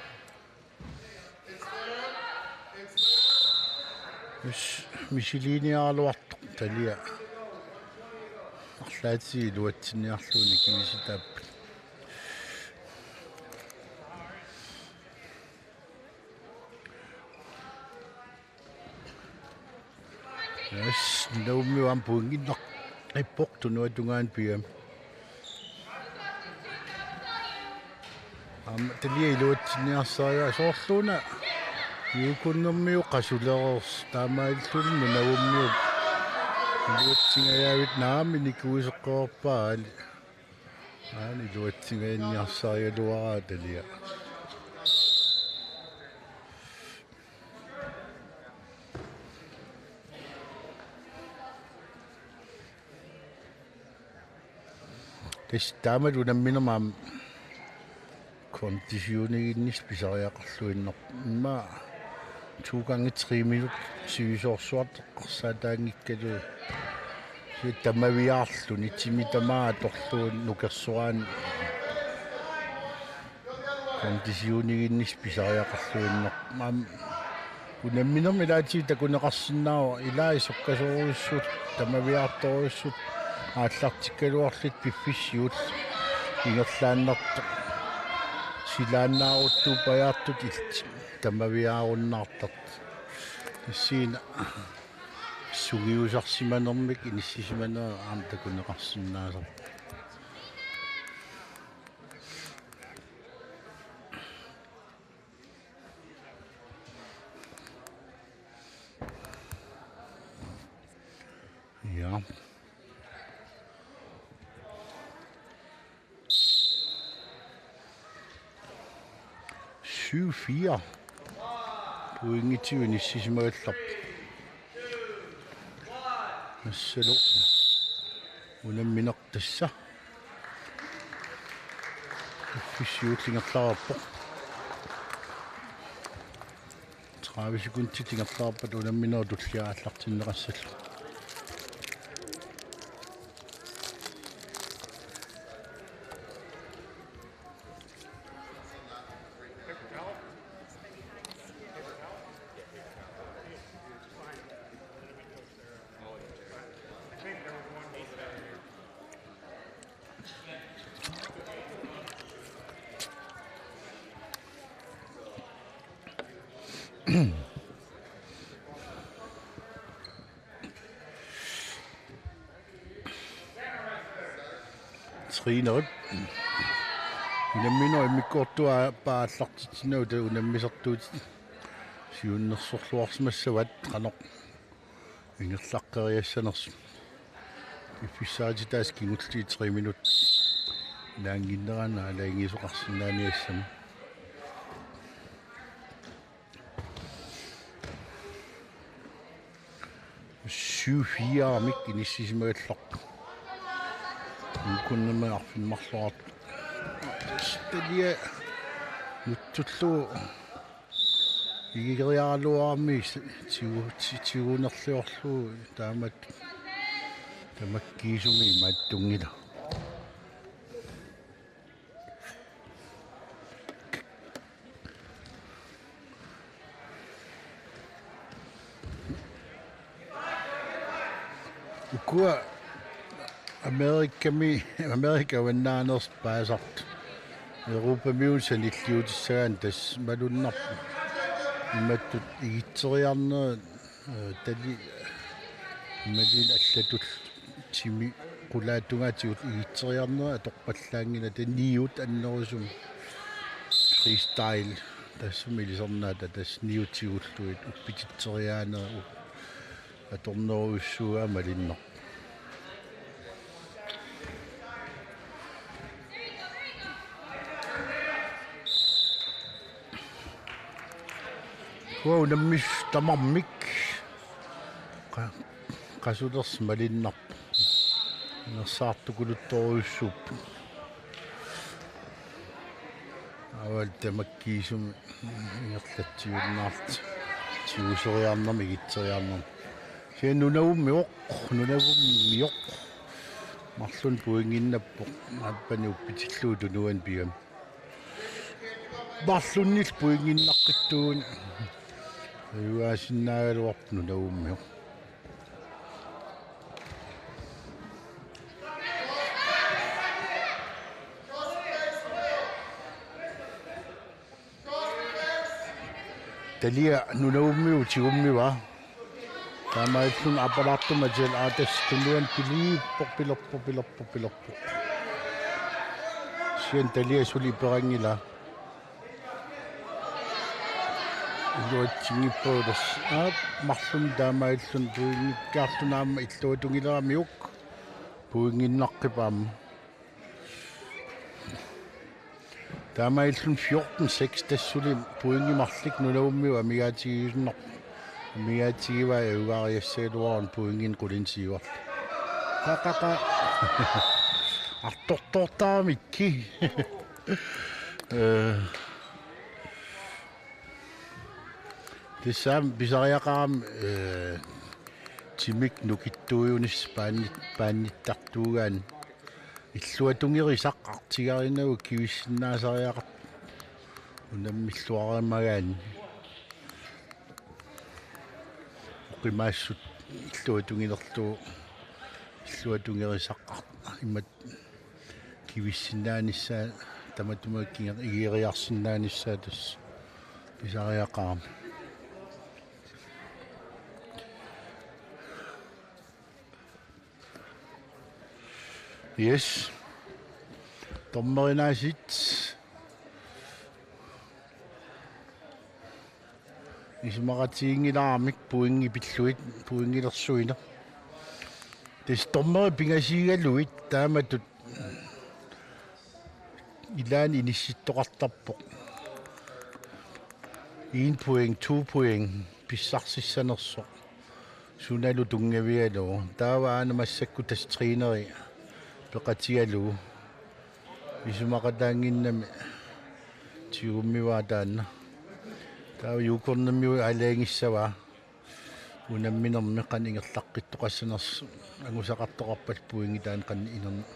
Yes, misiliiniaraluartoq Talia. Arlaatigut iluatsinniarlugu nikivisitaapput. Yes, Nunavummiut aamma pointinnarpoq tunuata tungaanut pivoq. Aamma Talia iluatsinniarsarigaa soorluuna Yukonnermiut qasulereersoq taamaalilluni Nunavummiut iluatsingajaavit naamik nikuiseqqaarpaa aali. Aana iluatsingajanniarsarigaluaraa Talia. Tassa taamatut unamminermi aamma konditioniginnissaq pisariaqarluinnarpoq. Immaqa to gange tre minut sivisoorsuartoq eqqarsaataanngikkaluarlugu. Kisianni tamaviaarluni timi tamaat atorlugu nukersoraanni. Konditioniginnissaq pisariaqarluinnarpoq. Aamma unamminermi ilaatigut takuneqarsinnaavoq, ilai sukkasoorujussuit, tamaviaartorujussuit aallartikkaluarlutik piffissaq siulleq ingerlaannartoq. Silaannaaruttuuppajaartut illit tamaviaarunnaartartut. Issiina sungiusarsimanermik inissisimaneq aamma takuneqarsinnaasarpoq. Ja. Syv fire. Pointitsiviup inissisimagallarpoq. Massalu unammineq tassa. Pissiullingerlaarpoq. Tredive sekundit ingerlaarpat unamminerup tullia aallartinneqassallugu. Trænerip unamminerup immikkoortua aallartitsinnagu, taava unammisartuutit siunnersorluarsimassavaat qanoq ingerlaqqeriassanersut. Piffissarititai kingulliit tre minut naannginnerani aalajangiisoqarsinnaaniassammat. Syv fire-mik inissisimagallarpoq. Ukunnermi arfineq-marloqartoq. Talia nutsullugu igigeriaraluarami tigu-, ti-, tigunerliorlugu taamatut tamakkiisumik imaattunngilaq. Ukua Amerikami, Amerika avannaaneersut paasartut Europamiut sanilliutissagaanni tassa malunnarpoq imatut igitseriarnerit, eh, tali imaluunniit allatut timi qulaatungaatigut igitseriarnerit atorpallaanngillat, taava niut annerusumik freestyle, tassami ilisarnaata tassa niut tigullugit uppititseriaanerit atornerujussuugaat malinnar. Uanga unammisut tamarmik qa-, qasulersut malinnarput. Ingersaartukuluttorujussuupput. Aammalu tamakkiisumik ingerlatsiunnaarlutik. Tiguseriarnermik, igitseriarnermik. Kisianni Nunavummivoq, Nunavummivoq. Marlunnik pointinnappoq. Aappani uppitillugu tunuani pigami. Marlunnik pointinnaqqittuuguni. Ajugaasinnaagaluarpoq Nunavummivoq. Talia Nunavummiut tigummivaa. Taamaalilluni appalaartumik aatsaat tunuani piliippoq, pilerpoq, pilerpoq, pilerpoq. Kisianni Talia suli iperanngilaa. Iluatsinngippoq tassa. Aap, marlunnik taamaalilluni pointikkaarluni aamma illuatungileraamiuk. Pointinnaqqippaa aamma. Taamaalilluni fjorten seks, tassa suli pointit marluk Nunavummiut amigaatigiinnarput. Amigaatigivai ajugaariassagaluaruni pointinik qulinik siuarlugit. Qaqaqa. Artortortaramikki. Eh. Tassa aamma pisariaqarami, eh, timik nukittuujunissaq paanni-, paannittartuugaanni. Illuatungerisaq artigarinagu kivissinnaasariaqartoq unammilluarimagaanni. Oqimaassut illuatungilerlugu illuatungerisaq ar-, imatut kivissinnaanissaa tamatuma kiga-, igeriarsinnaanissaa tassa pisariaqarami. Yes. Dommerinaasit. Isumaqatigiinngilaaramik pointit pillugit, pointilersuineq. Tassa dommerit pingasuugalugit taamatut ilaanni inissittoqartarpoq. En point, to point, pissarsissanersoq. Sunalu tunngavigalugu. Taava aana massakkut tassa træneri peqatigalugu. Isumaqataannginnami tigummivaa taanna. Taava Juukornermiut aalajangissavaa. Unamminermi qanoq ingerlaqqittoqassanersoq, angusaqartoqarpat pointit taanna qanoq inerneq,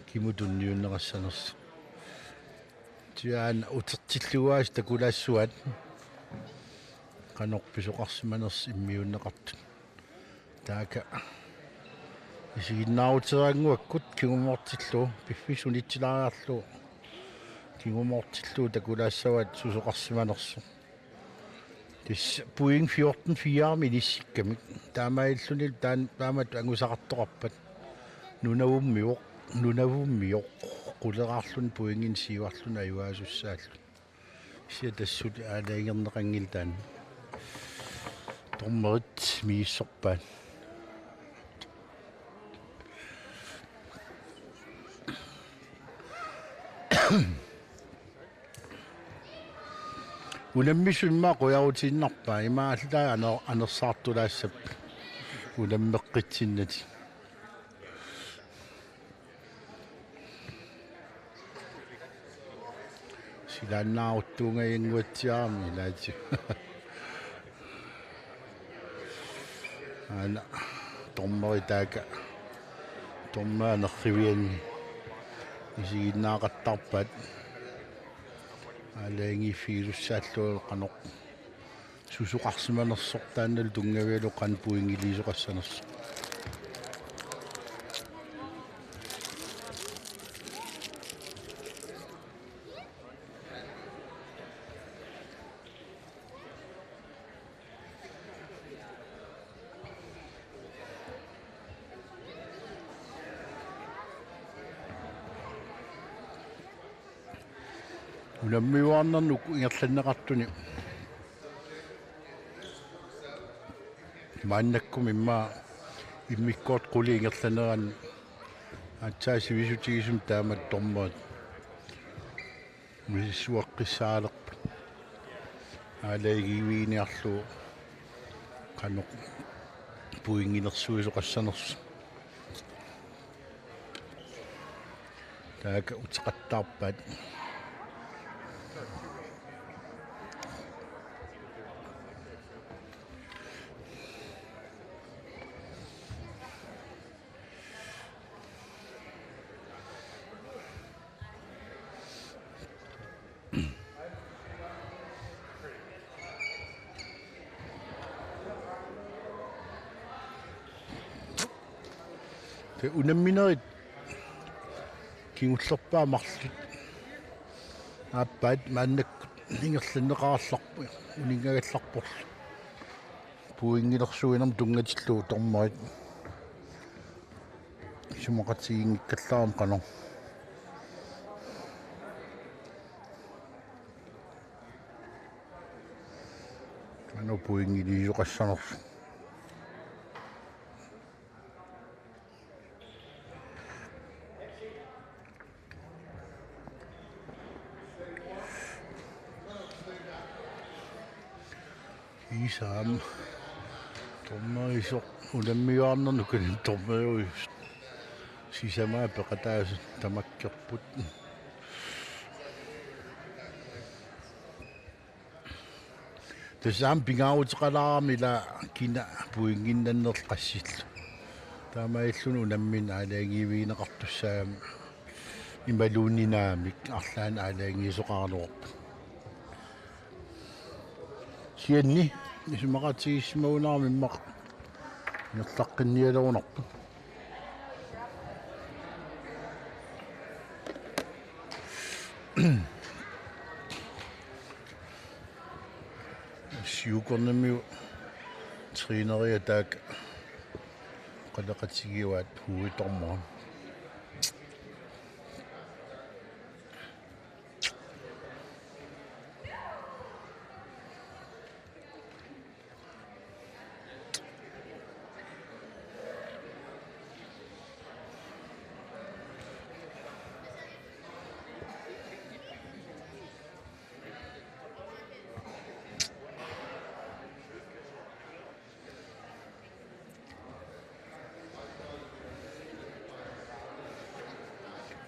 kimut tunniunneqassanersoq. Tiaana utertillugu aasiit takulaassuaat. Qanoq pisoqarsimanersoq immiunneqartut. Taakku isiginnaaruteraannguakkut kingumortillugu, piffissaq unitsilaariarlugu kingumortillugu takulaassavaat susoqarsimanersoq. Tassa point fjorten fire-mi inissikkamik. Taamaalilluni taan-, taamatut angusaqartoqarpat. Nunavummivoq, Nunavummivoq. Quleraarluni pointinik siuarluni ajugaasussaalluni. Kisianni tassa suli aalajangerneqanngilaq taanna. Dommerit misissorpaat. Unammisut immaqa qujarutiinnarpaat, imaallaat aner-, anersaartulaassapput unammeqqitsinnatik. Silaannaaruttuungajannguatsiarami ilaatigut. Aana, dommerit taakku. Dommerit anerrivianni isiginnaaqattaarpaat. Aalajangiiffigisussaalluni qanoq susoqarsimanersoq taannalu tunngavigalugu qanoq pointiliisoqassanersoq. Unammiuaarnerni uku ingerlanneqartuni. Maannakkut immaqa immikkoortut qulit ingerlaneranni aatsaat sivisutigisumik taamatut dommerit misissuaqqissaalerput. Aalajangiiviginiarlugu qanoq pointinersuisoqassanersoq. Taakku uteqattaarpaat. Taava unamminerit kingullerpaat marluk aappaat maannakkut ingerlanneqarallarput uninngagallarporlu. Pointilersuinermut tunngatillugu dommerit. Isumaqatigiinngikkallarami qanoq. Qanoq pointiliisoqassanersoq. Isaam. Dommerisoq unammiuaarnermi ukiuni dommeriusoq. Sisamaat peqataasut tamakkerput. Tassa aamma pingaaruteqalaarami ila kina pointinnannerlu qassillu. Taamaalilluni unammineq aalajangiivigineqartussaagami imaluunniit naamik arlaannik aalajangiisoqaraluarpoq. Kisianni isumaqatigiissimagunarami immaqa ingerlaqqinnialerunarpoq. Juukornermiut træneriat taakku qaleqatigivaat huitormua.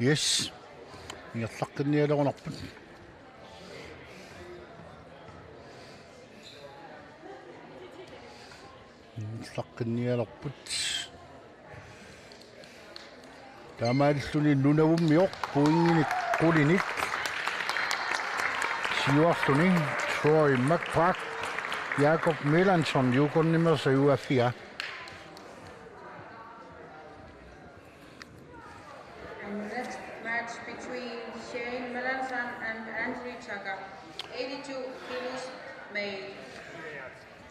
Yes. Ingerlaqqinnialerunarput. Ingerlaqqinnialerput. Taamaalilluni Nunavummiut pointinik qulinik siuarluni Troy McCrack, Jakob Melanson, Yukonnimeersoq, ajugaaffigaa. And the next match between Shane Melanson and Andrew Tucker, eighty-two kilos male.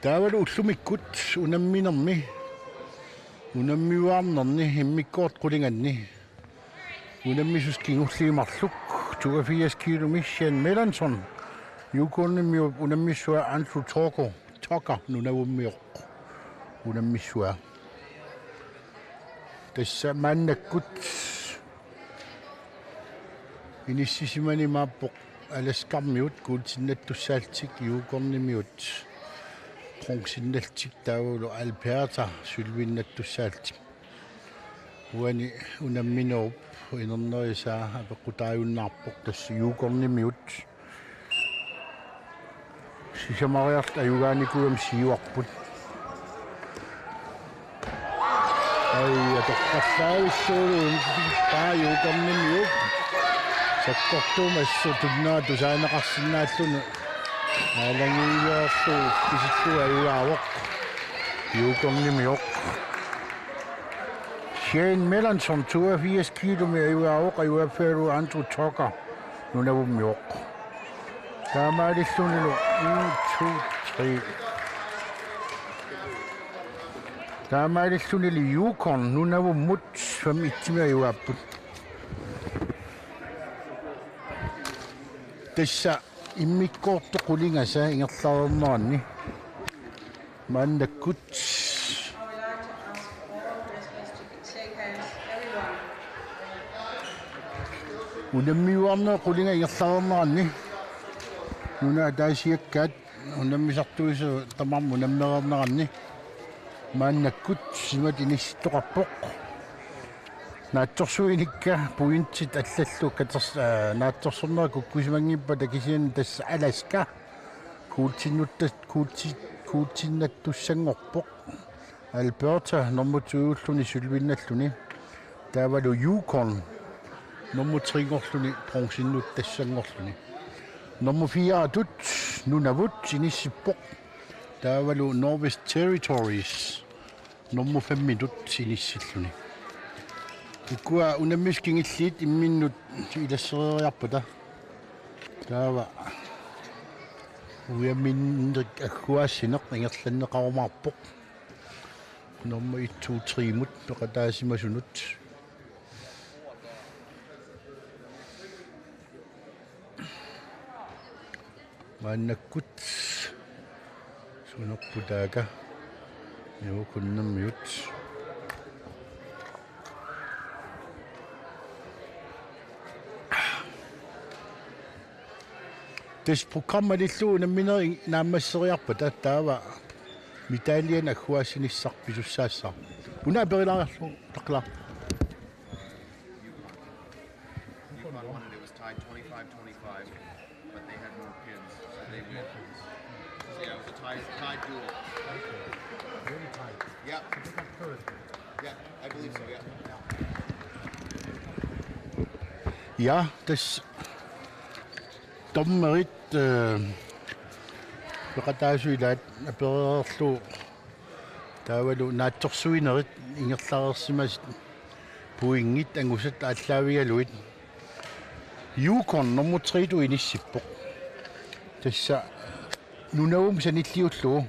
Taavalu ullumikkut unamminermi, unammiuaarnerni immikkoortut qulinganni unammisut kingulliit marluk, toogfirs kilometer, Shane Melanson, Yukonimiut, unammissua Andrew Tucker, Tucker, Nunavummiut, unammissua. Tassa maannakkut inissisimani imaappoq Alaskarmiut kuultinnattussaallutik, Yukonimiut bronzinnallutik, taavalu Alberta sølvinnattussaallutik. Uani unamminerup inernerisaa apeqqutaajunnaarpoq, tassa Yukonimiut sisamariarlutik ajugaanikuugamik siuarput. Ai, atorfallaavissuugut, paa Yukonimiut. Sakkortuumik assut tunnera tusaaneqarsinnaalluni. Aalajangiiviorlugu pisillugu ajugaavoq Yukonimiut. Shane Melanson, toogfirs kilometer, ajugaavoq, ajugaaffigalugu Andrew Tucker, Nunavummiut. Taamaalillunilu en, to, tre. Taamaalillunilu Yukon Nunavummut fem et-imik ajugaapput. Tassa immikkoortut qulingasa ingerlareerneranni maannakkut unammiuaarnerup qulinga ingerlareerneranni, nunat ataasiakkaat unammisartuisa tamarmik unammereerneranni maannakkut imatut inissittoqarpoq. Naatsorsuinikka pointit allallu katers-, aa, naatsorsornerat kukkusimanngippata, kisianni tassa Alaska kuultinnutta-, kuulti-, kuultinnattussanngorpoq. Alberta nummer to-ulluni sølvinnalluni. Taavalu Yukon nummer tre-nngorluni bronzinnuttassanngorluni. Nummer fire-tut Nunavut inissippoq. Taavalu Northwest Territories nummer fem-itut inissilluni. Ukua unammisut kingulliit imminnut ilassereeriarpata, taava uiaminneq agguaassineq ingerlanneqarumaarpoq nummer et, to, tre-mut peqataasimasunut. Maannakkut sunerput taakku? Yukonimiut. Tassa programmi malillugu unamminerit naammasseriarpata taava medaljinik agguaassinissaq pisussaassaaq. Una aperilaariarlugu, taqqilaa. Yukon won it. It was tied twenty-five twenty-five, but they had more pins, so they won. So, yeah, it was a tie, tie duel. Very tight. Yeah. So they got third. Yeah, I believe so, yeah. Ja, tassa dommerit, øh, peqataasut ilaat apereerlugu taavalu naatsorsuinerit ingerlareersimasut pointit angusat aallaavigalugit. Yukon nummer tre-tut inissippoq. Tassa Nunavummi sanilliullugu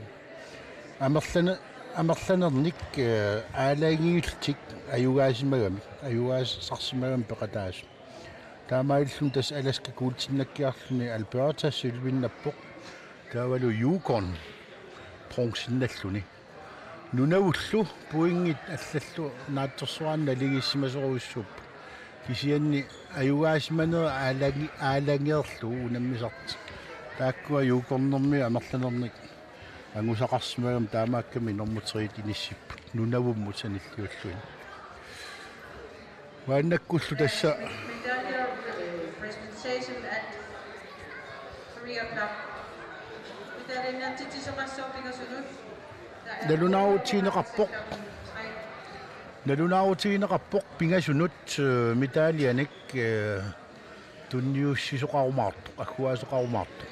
amerlane-, amerlanernik, øh, aalajangiullutik ajugaasimagami, ajugaasarsimagamik peqataasut. Taamaalilluni tassa Alaska kuultinnakkiarluni Alberta sølvinnappoq. Taavalu Yukon bronzinnalluni. Nunavullu pointit allallu naatsorsuarnik naligiissimasorujussuupput. Kisianni ajugaasimanerit aalangi-, aalajangeerlugu unammisartik. Taakkua Yukonimiut amerlanernik angusaqarsimagamik taamaakkami nummer tre-tut inissipput Nunavummut sanilliullugit. Maannakkullu tassa Station at three o'clock. Medalje inertitsisoqassaaq pingasunut. Nalunaarutigineqarpoq. Nalunaarutigineqarpoq pingasunut, eh, medaljenik, eh, tunniussisoqarumaartoq, agguaasoqarumaartoq.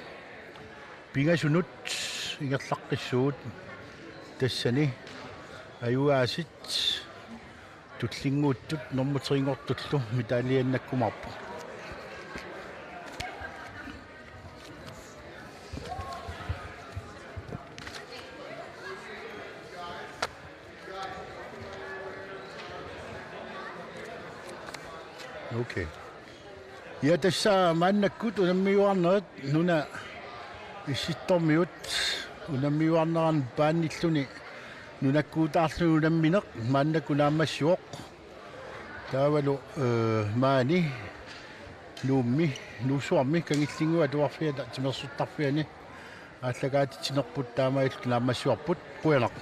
Pingasunut ingerlaqqissuugut tassani ajugaasat tullinnguuttut normu tre-nngortullu medaljiinnakkumaarpoq. Okay. Ja, tassa maannakkut unammiuaarnerit nuna Issittormiut unammiuaarneranut paannilluni nunakkuutaarluni unammineq maannakkut naammassivoq. Taavalu, eh, maani Nuummi, Nuussuarmi Kangillinnguit Atuarfiata timersortarfiani aallakaatitsinerput taamaalilluta naammassivarput. Qujanaq.